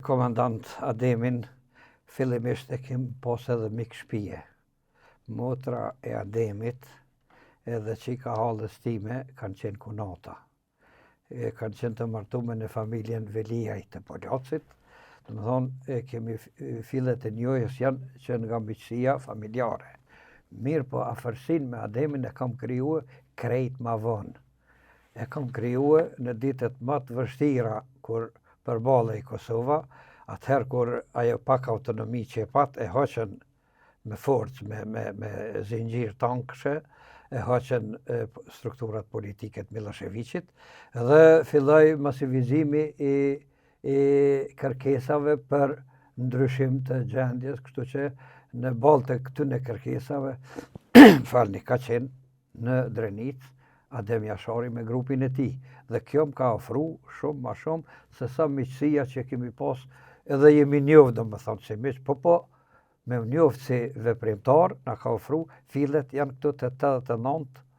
Komandant Ademin fillimisht e kem pas edhe mik shpije. Motra e Ademit edhe çika hallës time kanë qenë kunata. E kanë qenë të martume në familjen Veliaj të Polacit. Domethonë, e kemi fillet e njohjes janë që nga miqësia familjare. Mirë po afërsin me Ademin e kam krijue krejt ma vonë. E kam krijue në ditët më të vështira kur përballej Kosova, atëherë kur ajo pak autonomi që e pat e hoqën me forcë, me zinxhir tankëshe, e hoqën strukturat politike të Milosheviqit dhe filloi masivizimi i kërkesave për ndryshim të gjendjes, kështu që në ballë të këtyne kërkesave, falni, ka qenë në Drenicë Adem Jashari me grupin e tij. Dhe kjo më ka ofru shumë ma shumë se sa miqësia që kemi pas, edhe jemi njoft, domethonë, si miq, po, me njoft si veprimtar, na ka ofru, fillet janë këtu të 89.